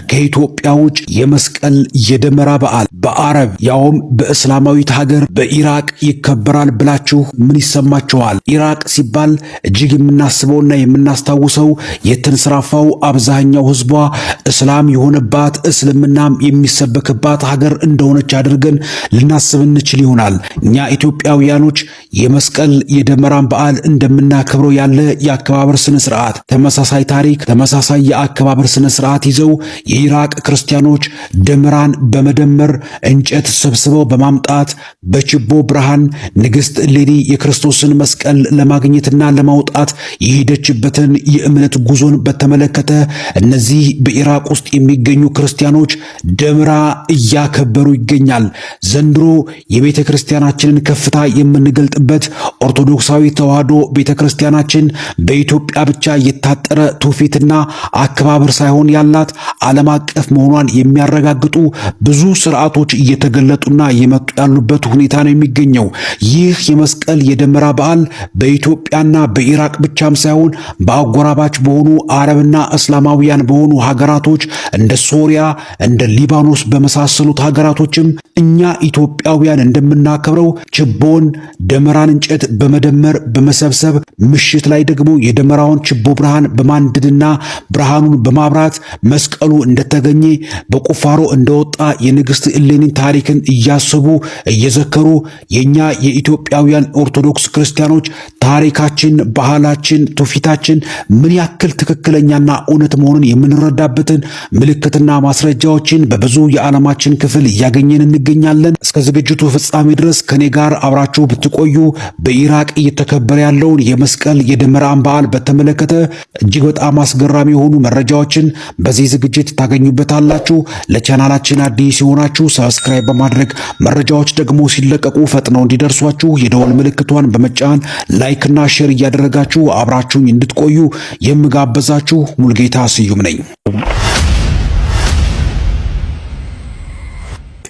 ከኢትዮጵያ ውጭ የመስቀል የደመራ በዓል በአረብ ያውም በእስላማዊት ሀገር በኢራቅ ይከበራል ብላችሁ ምን ይሰማችኋል? ኢራቅ ሲባል እጅግ የምናስበውና የምናስታውሰው የተንሰራፋው አብዛኛው ሕዝቧ እስላም የሆነባት እስልምናም የሚሰበክባት ሀገር እንደሆነች አድርገን ልናስብ እንችል ይሆናል። እኛ ኢትዮጵያውያኖች የመስቀል የደመራን በዓል እንደምናከብረው ያለ የአከባበር ስነ ስርዓት፣ ተመሳሳይ ታሪክ፣ ተመሳሳይ የአከባበር ስነ ስርዓት ይዘው የኢራቅ ክርስቲያኖች ደመራን በመደመር እንጨት ሰብስበው በማምጣት በችቦ ብርሃን ንግሥት እሌኒ የክርስቶስን መስቀል ለማግኘትና ለማውጣት የሄደችበትን የእምነት ጉዞን በተመለከተ እነዚህ በኢራቅ ውስጥ የሚገኙ ክርስቲያኖች ደመራ እያከበሩ ይገኛል። ዘንድሮ የቤተ ክርስቲያናችንን ከፍታ የምንገልጥበት ኦርቶዶክሳዊ ተዋሕዶ ቤተ ክርስቲያናችን በኢትዮጵያ ብቻ የታጠረ ትውፊትና አከባበር ሳይሆን ያላት ዓለም አቀፍ መሆኗን የሚያረጋግጡ ብዙ ስርዓቶች እየተገለጡና እየመጡ ያሉበት ሁኔታ ነው የሚገኘው። ይህ የመስቀል የደመራ በዓል በኢትዮጵያና በኢራቅ ብቻም ሳይሆን በአጎራባች በሆኑ አረብና እስላማውያን በሆኑ ሀገራቶች እንደ ሶሪያ፣ እንደ ሊባኖስ በመሳሰሉት ሀገራቶችም እኛ ኢትዮጵያውያን እንደምናከብረው ችቦን ደመራን እንጨት በመደመር በመሰብሰብ ምሽት ላይ ደግሞ የደመራውን ችቦ ብርሃን በማንደድና ብርሃኑን በማብራት መስቀሉ እንደተገኘ በቁፋሮ እንደወጣ የንግሥት እሌኒን ታሪክን እያሰቡ እየዘከሩ የኛ የኢትዮጵያውያን ኦርቶዶክስ ክርስቲያኖች ታሪካችን፣ ባህላችን፣ ትውፊታችን ምን ያክል ትክክለኛና እውነት መሆኑን የምንረዳበትን ምልክትና ማስረጃዎችን በብዙ የዓለማችን ክፍል እያገኘን እንገኛለን። እስከ ዝግጅቱ ፍጻሜ ድረስ ከኔ ጋር አብራችሁ ብትቆዩ በኢራቅ እየተከበረ ያለውን የመስቀል የደመራን በዓል በተመለከተ እጅግ በጣም አስገራሚ የሆኑ መረጃዎችን በዚህ ዝግጅት ታገኙበታላችሁ። ለቻናላችን አዲስ የሆናችሁ subscribe በማድረግ መረጃዎች ደግሞ ሲለቀቁ ፈጥነው እንዲደርሷችሁ የደወል ምልክቷን በመጫን like ና share እያደረጋችሁ አብራችሁኝ እንድትቆዩ የምጋበዛችሁ ሙልጌታ ስዩም ነኝ።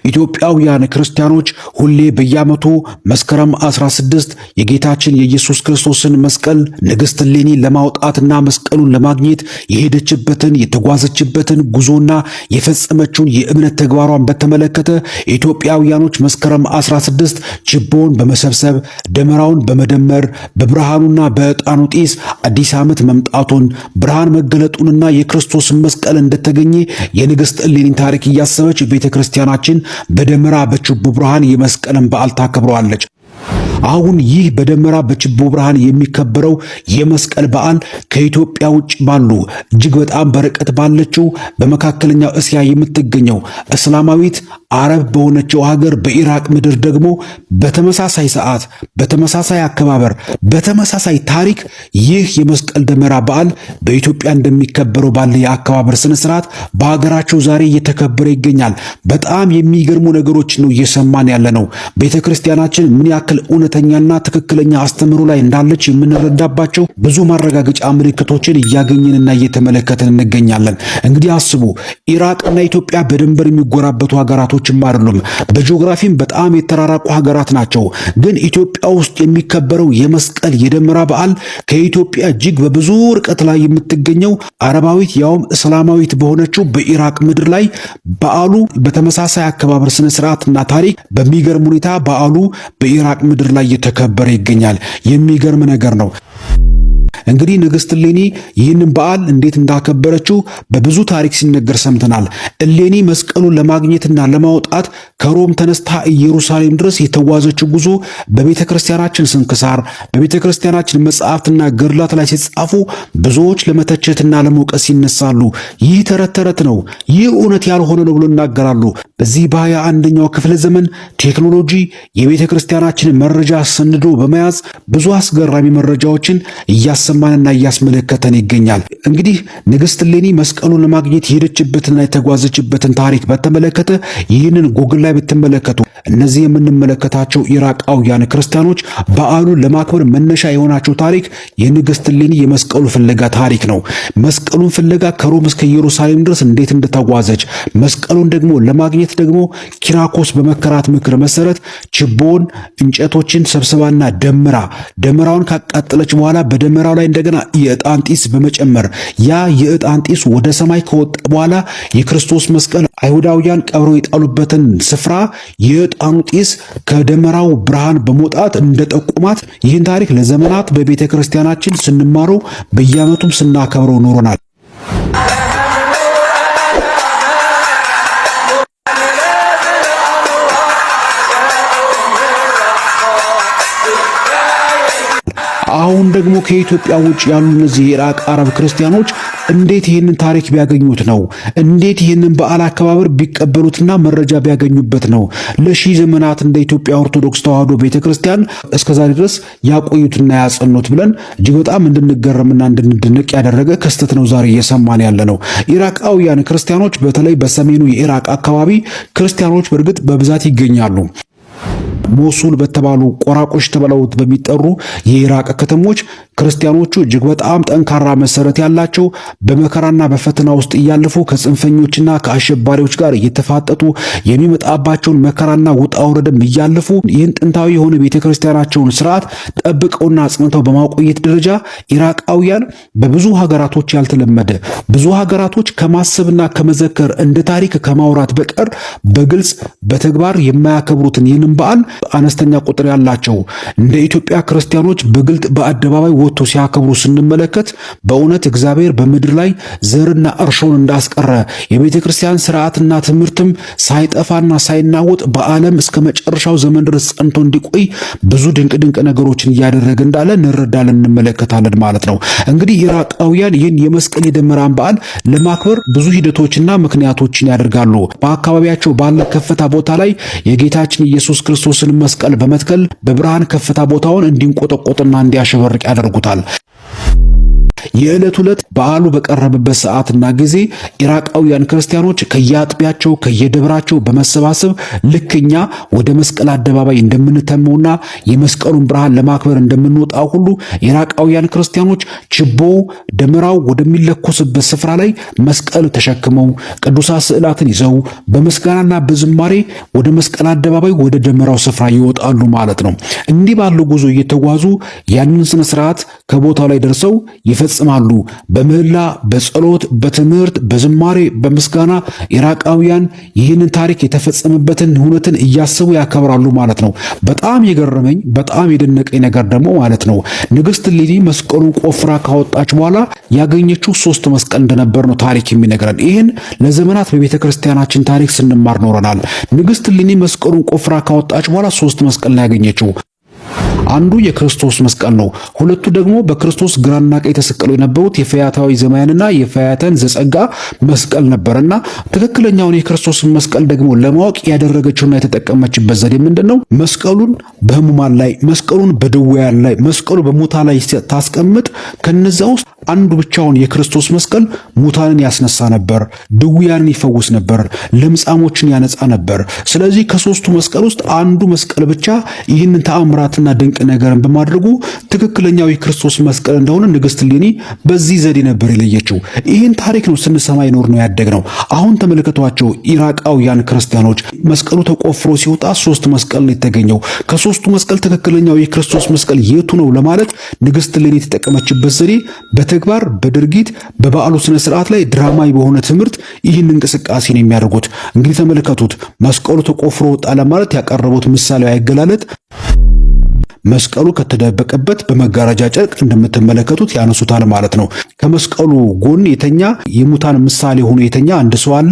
ኢትዮጵያውያን ክርስቲያኖች ሁሌ በየዓመቱ መስከረም 16 የጌታችን የኢየሱስ ክርስቶስን መስቀል ንግሥት እሌኒ ለማውጣትና መስቀሉን ለማግኘት የሄደችበትን የተጓዘችበትን ጉዞና የፈጸመችውን የእምነት ተግባሯን በተመለከተ ኢትዮጵያውያኖች መስከረም 16 ችቦውን በመሰብሰብ ደመራውን በመደመር በብርሃኑና በዕጣኑ ጢስ አዲስ ዓመት መምጣቱን ብርሃን መገለጡንና የክርስቶስን መስቀል እንደተገኘ የንግሥት እሌኒን ታሪክ እያሰበች ቤተ ክርስቲያናችን በደመራ በችቦ ብርሃን የመስቀልን በዓል ታከብረዋለች። አሁን ይህ በደመራ በችቦ ብርሃን የሚከበረው የመስቀል በዓል ከኢትዮጵያ ውጭ ባሉ እጅግ በጣም በርቀት ባለችው በመካከለኛው እስያ የምትገኘው እስላማዊት አረብ በሆነችው ሀገር በኢራቅ ምድር ደግሞ በተመሳሳይ ሰዓት፣ በተመሳሳይ አከባበር፣ በተመሳሳይ ታሪክ ይህ የመስቀል ደመራ በዓል በኢትዮጵያ እንደሚከበረው ባለ የአከባበር ስነ ስርዓት በሀገራቸው ዛሬ እየተከበረ ይገኛል። በጣም የሚገርሙ ነገሮች ነው እየሰማን ያለ ነው። ቤተ ክርስቲያናችን ምን ያክል እውነተኛና ትክክለኛ አስተምህሮ ላይ እንዳለች የምንረዳባቸው ብዙ ማረጋገጫ ምልክቶችን እያገኘንና እየተመለከትን እንገኛለን። እንግዲህ አስቡ፣ ኢራቅና ኢትዮጵያ በድንበር የሚጎራበቱ ሀገራቶችም አይደሉም። በጂኦግራፊም በጣም የተራራቁ ሀገራት ናቸው። ግን ኢትዮጵያ ውስጥ የሚከበረው የመስቀል የደመራ በዓል ከኢትዮጵያ እጅግ በብዙ ርቀት ላይ የምትገኘው አረባዊት ያውም እስላማዊት በሆነችው በኢራቅ ምድር ላይ በዓሉ በተመሳሳይ አከባበር ስነ ስርዓትና ታሪክ በሚገርም ሁኔታ በዓሉ በኢራቅ ምድር ላይ እየተከበረ ይገኛል። የሚገርም ነገር ነው። እንግዲህ ንግሥት እሌኒ ይህንን በዓል እንዴት እንዳከበረችው በብዙ ታሪክ ሲነገር ሰምተናል። እሌኒ መስቀሉን ለማግኘትና ለማውጣት ከሮም ተነስታ ኢየሩሳሌም ድረስ የተጓዘችው ጉዞ በቤተ ክርስቲያናችን ስንክሳር፣ በቤተ ክርስቲያናችን መጽሐፍትና ገድላት ላይ ሲጻፉ ብዙዎች ለመተቸትና ለመውቀስ ይነሳሉ። ይህ ተረት ተረት ነው፣ ይህ እውነት ያልሆነ ነው ብሎ ይናገራሉ። በዚህ በ21ኛው ክፍለ ዘመን ቴክኖሎጂ የቤተ ክርስቲያናችን መረጃ ሰንዶ በመያዝ ብዙ አስገራሚ መረጃዎችን እያሰማንና እያስመለከተን ይገኛል። እንግዲህ ንግሥት እሌኒ መስቀሉን ለማግኘት የሄደችበትና የተጓዘችበትን ታሪክ በተመለከተ ይህንን ጉግል ላይ ብትመለከቱ እነዚህ የምንመለከታቸው ኢራቃውያን ክርስቲያኖች በዓሉን ለማክበር መነሻ የሆናቸው ታሪክ የንግሥት እሌኒ የመስቀሉ ፍለጋ ታሪክ ነው። መስቀሉን ፍለጋ ከሮም እስከ ኢየሩሳሌም ድረስ እንዴት እንደተጓዘች፣ መስቀሉን ደግሞ ለማግኘት ደግሞ ኪራኮስ በመከራት ምክር መሰረት ችቦን እንጨቶችን ሰብስባና ደምራ ደመራውን ካቃጠለች በኋላ በደመራው ላይ እንደገና የዕጣን ጢስ በመጨመር ያ የዕጣን ጢስ ወደ ሰማይ ከወጣ በኋላ የክርስቶስ መስቀል አይሁዳውያን ቀብረው የጣሉበትን ስፍራ የዕጣኑ ጢስ ከደመራው ብርሃን በመውጣት እንደጠቁማት ይህን ታሪክ ለዘመናት በቤተ ክርስቲያናችን ስንማረው በየዓመቱም ስናከብረው ኖሮናል። አሁን ደግሞ ከኢትዮጵያ ውጭ ያሉ እነዚህ የኢራቅ አረብ ክርስቲያኖች እንዴት ይህንን ታሪክ ቢያገኙት ነው? እንዴት ይህንን በዓል አከባበር ቢቀበሉትና መረጃ ቢያገኙበት ነው? ለሺህ ዘመናት እንደ ኢትዮጵያ ኦርቶዶክስ ተዋሕዶ ቤተክርስቲያን እስከዛሬ ድረስ ያቆዩትና ያጸኑት ብለን እጅግ በጣም እንድንገረምና እንድንደነቅ ያደረገ ክስተት ነው ዛሬ እየሰማን ያለ ነው። ኢራቃውያን ክርስቲያኖች በተለይ በሰሜኑ የኢራቅ አካባቢ ክርስቲያኖች በእርግጥ በብዛት ይገኛሉ። ሞሱል በተባሉ ቆራቆሽ ተብለው በሚጠሩ የኢራቅ ከተሞች ክርስቲያኖቹ እጅግ በጣም ጠንካራ መሰረት ያላቸው በመከራና በፈተና ውስጥ እያለፉ ከጽንፈኞችና ከአሸባሪዎች ጋር እየተፋጠጡ የሚመጣባቸውን መከራና ውጣ ውረድም እያለፉ ይህን ጥንታዊ የሆነ ቤተክርስቲያናቸውን ስርዓት ጠብቀውና አጽንተው በማቆየት ደረጃ ኢራቃውያን በብዙ ሀገራቶች ያልተለመደ፣ ብዙ ሀገራቶች ከማሰብና ከመዘከር እንደ ታሪክ ከማውራት በቀር በግልጽ በተግባር የማያከብሩትን ይህንን በዓል አነስተኛ ቁጥር ያላቸው እንደ ኢትዮጵያ ክርስቲያኖች በግልጥ በአደባባይ ወጥቶ ሲያከብሩ ስንመለከት በእውነት እግዚአብሔር በምድር ላይ ዘርና እርሾን እንዳስቀረ፣ የቤተ ክርስቲያን ስርዓትና ትምህርትም ሳይጠፋና ሳይናወጥ በዓለም እስከ መጨረሻው ዘመን ድረስ ጸንቶ እንዲቆይ ብዙ ድንቅ ድንቅ ነገሮችን እያደረገ እንዳለ እንረዳለን፣ እንመለከታለን ማለት ነው። እንግዲህ ኢራቃውያን ይህን የመስቀል የደመራን በዓል ለማክበር ብዙ ሂደቶችና ምክንያቶችን ያደርጋሉ። በአካባቢያቸው ባለ ከፍታ ቦታ ላይ የጌታችን ኢየሱስ ክርስቶስን መስቀል በመትከል በብርሃን ከፍታ ቦታውን እንዲንቆጠቆጥና እንዲያሸበርቅ ያደርጉታል። የዕለት ዕለት በዓሉ በቀረበበት ሰዓትና ጊዜ ኢራቃውያን ክርስቲያኖች ከየአጥቢያቸው ከየደብራቸው በመሰባሰብ ልክ እኛ ወደ መስቀል አደባባይ እንደምንተመውና የመስቀሉን ብርሃን ለማክበር እንደምንወጣው ሁሉ ኢራቃውያን ክርስቲያኖች ችቦ ደመራው ወደሚለኮስበት ስፍራ ላይ መስቀል ተሸክመው ቅዱሳት ስዕላትን ይዘው በምስጋናና በዝማሬ ወደ መስቀል አደባባይ ወደ ደመራው ስፍራ ይወጣሉ ማለት ነው። እንዲህ ባለው ጉዞ እየተጓዙ ያንን ስነ ስርዓት ከቦታው ላይ ደርሰው ይፈጽማሉ። በምህላ፣ በጸሎት፣ በትምህርት፣ በዝማሬ፣ በምስጋና ኢራቃውያን ይህንን ታሪክ የተፈጸመበትን ሁነትን እያሰቡ ያከብራሉ ማለት ነው። በጣም የገረመኝ በጣም የደነቀኝ ነገር ደግሞ ማለት ነው ንግስት እሌኒ መስቀሉን ቆፍራ ካወጣች በኋላ ያገኘችው ሶስት መስቀል እንደነበር ነው ታሪክ የሚነግረን። ይህን ለዘመናት በቤተ ክርስቲያናችን ታሪክ ስንማር ኖረናል። ንግስት እሌኒ መስቀሉን ቆፍራ ካወጣች በኋላ ሶስት መስቀል ነው ያገኘችው። አንዱ የክርስቶስ መስቀል ነው። ሁለቱ ደግሞ በክርስቶስ ግራና ቀኝ ተሰቅለው የነበሩት የፈያታዊ ዘማያንና የፈያተን ዘጸጋ መስቀል ነበርና ትክክለኛውን የክርስቶስን መስቀል ደግሞ ለማወቅ ያደረገችውና የተጠቀመችበት ዘዴ ምንድን ነው? መስቀሉን በህሙማን ላይ፣ መስቀሉን በድውያን ላይ፣ መስቀሉ በሙታን ላይ ታስቀምጥ። ከነዛ ውስጥ አንዱ ብቻውን የክርስቶስ መስቀል ሙታንን ያስነሳ ነበር፣ ድውያንን ይፈውስ ነበር፣ ለምጻሞችን ያነጻ ነበር። ስለዚህ ከሶስቱ መስቀል ውስጥ አንዱ መስቀል ብቻ ይህንን ተአምራትና ድንቅ ነገርን በማድረጉ ትክክለኛው የክርስቶስ መስቀል እንደሆነ ንግስት እሌኒ በዚህ ዘዴ ነበር የለየችው። ይህን ታሪክ ነው ስንሰማ ይኖር ነው ያደግነው። አሁን ተመልከቷቸው ኢራቃውያን ክርስቲያኖች መስቀሉ ተቆፍሮ ሲወጣ ሶስት መስቀል ነው የተገኘው። ከሶስቱ መስቀል ትክክለኛው የክርስቶስ መስቀል የቱ ነው ለማለት ንግስት እሌኒ የተጠቀመችበት ዘዴ በተግባር በድርጊት በበዓሉ ስነ ስርዓት ላይ ድራማዊ በሆነ ትምህርት ይህን እንቅስቃሴ ነው የሚያደርጉት። እንግዲህ ተመልከቱት። መስቀሉ ተቆፍሮ ወጣ ለማለት ያቀረቡት ምሳሌያዊ አገላለጥ መስቀሉ ከተደበቀበት በመጋረጃ ጨርቅ እንደምትመለከቱት ያነሱታል ማለት ነው። ከመስቀሉ ጎን የተኛ የሙታን ምሳሌ ሆኖ የተኛ አንድ ሰው አለ።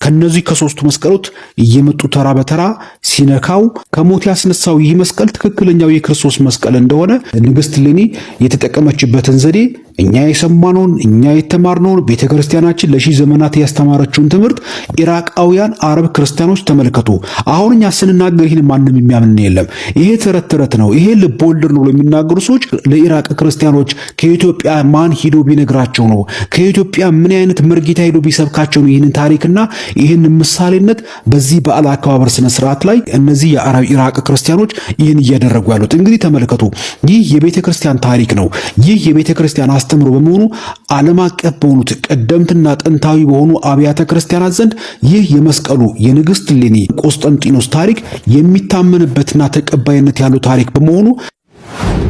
ከነዚህ ከሶስቱ መስቀሎች እየመጡ ተራ በተራ ሲነካው ከሞት ያስነሳው ይህ መስቀል ትክክለኛው የክርስቶስ መስቀል እንደሆነ ንግስት እሌኒ የተጠቀመችበትን ዘዴ እኛ የሰማነውን፣ እኛ የተማርነውን፣ ቤተ ክርስቲያናችን ለሺህ ዘመናት ያስተማረችውን ትምህርት ኢራቃውያን አረብ ክርስቲያኖች ተመልከቱ። አሁን እኛ ስንናገር ይህን ማንም የሚያምን የለም። ይሄ ተረት ተረት ነው፣ ይሄ ልብ ወለድ ነው ብሎ የሚናገሩ ሰዎች ለኢራቅ ክርስቲያኖች ከኢትዮጵያ ማን ሂዶ ቢነግራቸው ነው? ከኢትዮጵያ ምን አይነት መርጌታ ሂዶ ቢሰብካቸው ነው ይህንን ታሪክና ይህን ምሳሌነት በዚህ በዓል አከባበር ስነ ስርዓት ላይ እነዚህ የአረብ ኢራቅ ክርስቲያኖች ይህን እያደረጉ ያሉት? እንግዲህ ተመልከቱ። ይህ የቤተ ክርስቲያን ታሪክ ነው። ይህ የቤተ ክርስቲያን አስተምሮ በመሆኑ ዓለም አቀፍ በሆኑት ቀደምትና ጥንታዊ በሆኑ አብያተ ክርስቲያናት ዘንድ ይህ የመስቀሉ የንግሥት እሌኒ ቆስጠንጢኖስ ታሪክ የሚታመንበትና ተቀባይነት ያለው ታሪክ በመሆኑ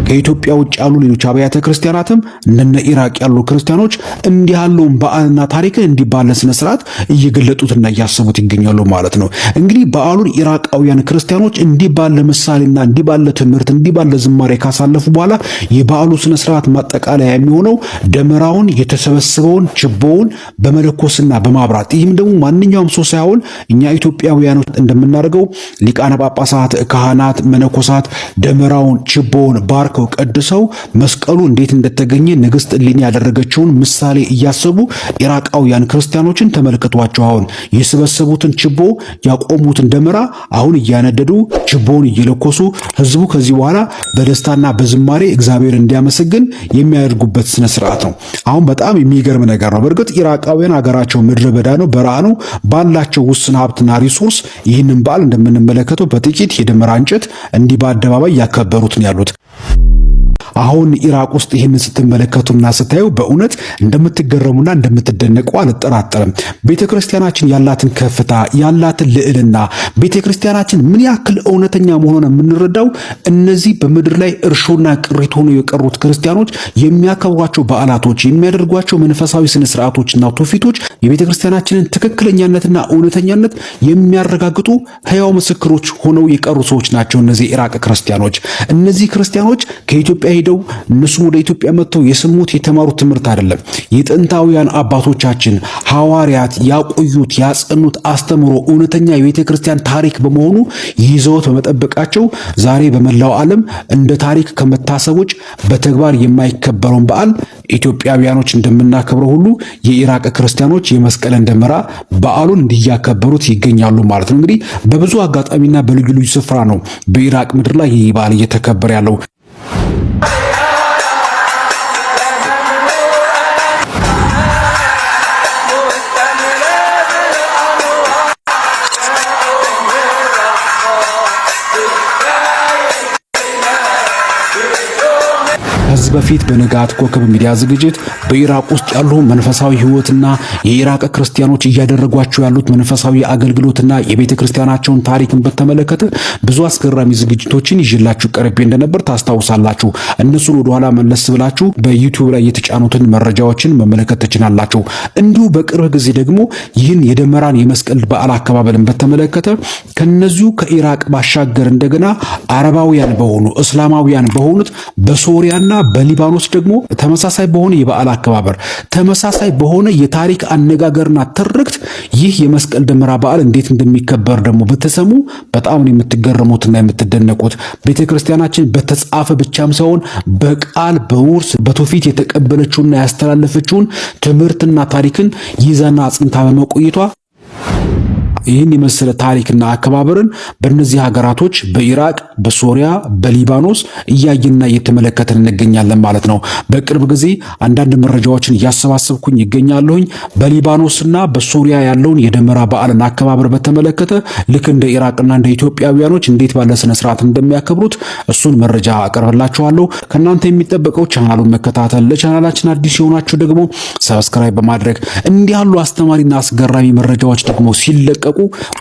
ከኢትዮጵያ ውጭ ያሉ ሌሎች አብያተ ክርስቲያናትም እንደነ ኢራቅ ያሉ ክርስቲያኖች እንዲህ ያለውን በዓልና ታሪክን እንዲህ ባለ ስነ ስርዓት እየገለጡትና እያሰቡት ይገኛሉ ማለት ነው። እንግዲህ በዓሉን ኢራቃውያን ክርስቲያኖች እንዲህ ባለ ምሳሌና እንዲህ ባለ ትምህርት እንዲህ ባለ ዝማሬ ካሳለፉ በኋላ የበዓሉ ስነ ስርዓት ማጠቃለያ የሚሆነው ደመራውን የተሰበሰበውን ችቦውን በመለኮስና በማብራት፣ ይህም ደግሞ ማንኛውም ሰው ሳይሆን እኛ ኢትዮጵያውያኖች እንደምናደርገው ሊቃነ ጳጳሳት፣ ካህናት፣ መነኮሳት ደመራውን ችቦውን ባርከው ቀድሰው መስቀሉ እንዴት እንደተገኘ ንግሥት እሌኒ ያደረገችውን ምሳሌ እያሰቡ ኢራቃውያን ክርስቲያኖችን ተመልክቷቸው አሁን የሰበሰቡትን ችቦ ያቆሙትን ደመራ አሁን እያነደዱ ችቦውን እየለኮሱ ህዝቡ ከዚህ በኋላ በደስታና በዝማሬ እግዚአብሔር እንዲያመሰግን የሚያደርጉበት ስነ ስርዓት ነው። አሁን በጣም የሚገርም ነገር ነው። በእርግጥ ኢራቃውያን ሀገራቸው ምድረ በዳ ነው፣ በረሃ ነው። ባላቸው ውስን ሀብትና resource ይህንን በዓል እንደምንመለከተው በጥቂት የደመራ እንጨት እንዲህ በአደባባይ ያከበሩት ነው ያሉት። አሁን ኢራቅ ውስጥ ይህንን ስትመለከቱና ስታዩ በእውነት እንደምትገረሙና እንደምትደነቁ አልጠራጠርም። ቤተ ክርስቲያናችን ያላትን ከፍታ፣ ያላትን ልዕልና፣ ቤተ ክርስቲያናችን ምን ያክል እውነተኛ መሆኗን የምንረዳው እነዚህ በምድር ላይ እርሾና ቅሪት ሆኖ የቀሩት ክርስቲያኖች የሚያከብሯቸው በዓላቶች፣ የሚያደርጓቸው መንፈሳዊ ስነ ስርዓቶችና ትውፊቶች የቤተ ክርስቲያናችንን ትክክለኛነትና እውነተኛነት የሚያረጋግጡ ሕያው ምስክሮች ሆነው የቀሩ ሰዎች ናቸው። እነዚህ የኢራቅ ክርስቲያኖች፣ እነዚህ ክርስቲያኖች ከኢትዮጵያ ሄደው እነሱም ወደ ኢትዮጵያ መጥተው የሰሙት የተማሩት ትምህርት አይደለም። የጥንታውያን አባቶቻችን ሐዋርያት ያቆዩት ያጸኑት አስተምሮ እውነተኛ የቤተ ክርስቲያን ታሪክ በመሆኑ ይዘውት በመጠበቃቸው ዛሬ በመላው ዓለም እንደ ታሪክ ከመታሰብ ውጭ በተግባር የማይከበረውን በዓል ኢትዮጵያውያኖች እንደምናከብረው ሁሉ የኢራቅ ክርስቲያኖች የመስቀልን ደመራ በዓሉን እንዲያከበሩት ይገኛሉ ማለት ነው። እንግዲህ በብዙ አጋጣሚና በልዩ ልዩ ስፍራ ነው በኢራቅ ምድር ላይ ይህ በዓል እየተከበረ ያለው። ከዚህ በፊት በንጋት ኮከብ ሚዲያ ዝግጅት በኢራቅ ውስጥ ያሉ መንፈሳዊ ሕይወትና የኢራቅ ክርስቲያኖች እያደረጓቸው ያሉት መንፈሳዊ አገልግሎትና የቤተ ክርስቲያናቸውን ታሪክን በተመለከተ ብዙ አስገራሚ ዝግጅቶችን ይዤላችሁ ቀርቤ እንደነበር ታስታውሳላችሁ። እነሱን ወደኋላ መለስ ብላችሁ በዩቲዩብ ላይ የተጫኑትን መረጃዎችን መመለከት ትችላላችሁ። እንዲሁ በቅርብ ጊዜ ደግሞ ይህን የደመራን የመስቀል በዓል አከባበልን በተመለከተ ከነዚሁ ከኢራቅ ባሻገር እንደገና አረባውያን በሆኑ እስላማውያን በሆኑት በሶሪያና በሊባኖስ ደግሞ ተመሳሳይ በሆነ የበዓል አከባበር፣ ተመሳሳይ በሆነ የታሪክ አነጋገርና ትርክት ይህ የመስቀል ደመራ በዓል እንዴት እንደሚከበር ደግሞ ብትሰሙ በጣም ነው የምትገረሙትና የምትደነቁት። ቤተክርስቲያናችን በተጻፈ ብቻም ሳይሆን በቃል፣ በውርስ፣ በትውፊት የተቀበለችውና ያስተላለፈችውን ትምህርትና ታሪክን ይዛና አጽንታ በመቆየቷ ይህን የመሰለ ታሪክና አከባበርን በእነዚህ ሀገራቶች በኢራቅ፣ በሶሪያ፣ በሊባኖስ እያየንና እየተመለከትን እንገኛለን ማለት ነው። በቅርብ ጊዜ አንዳንድ መረጃዎችን እያሰባሰብኩኝ ይገኛለሁኝ። በሊባኖስና በሶሪያ ያለውን የደመራ በዓልን አከባበር በተመለከተ ልክ እንደ ኢራቅና እንደ ኢትዮጵያውያኖች እንዴት ባለ ስነ ስርዓት እንደሚያከብሩት እሱን መረጃ አቀርብላችኋለሁ። ከእናንተ የሚጠበቀው ቻናሉን መከታተል፣ ለቻናላችን አዲስ የሆናችሁ ደግሞ subscribe በማድረግ እንዲህ ያሉ አስተማሪና አስገራሚ መረጃዎች ደግሞ ሲለቀቁ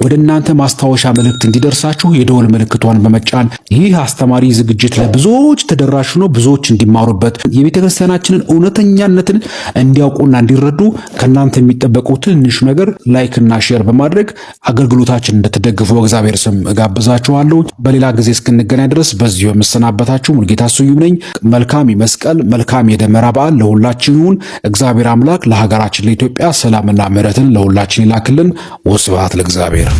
ወደ እናንተ ማስታወሻ መልእክት እንዲደርሳችሁ የደወል ምልክቷን በመጫን ይህ አስተማሪ ዝግጅት ለብዙዎች ተደራሽ ነው፣ ብዙዎች እንዲማሩበት፣ የቤተ ክርስቲያናችንን እውነተኛነትን እንዲያውቁና እንዲረዱ ከእናንተ የሚጠበቀው ትንሹ ነገር like እና share በማድረግ አገልግሎታችን እንድትደግፉ በእግዚአብሔር ስም እጋብዛችኋለሁ። በሌላ ጊዜ እስክንገናኝ ድረስ በዚሁ የምሰናበታችሁ ሙልጌታ ስዩም ነኝ። መልካም የመስቀል፣ መልካም የደመራ በዓል ለሁላችን ይሁን። እግዚአብሔር አምላክ ለሀገራችን ለኢትዮጵያ ሰላምና ምሕረትን ለሁላችን ይላክልን። ወስብሐት ለእግዚአብሔር።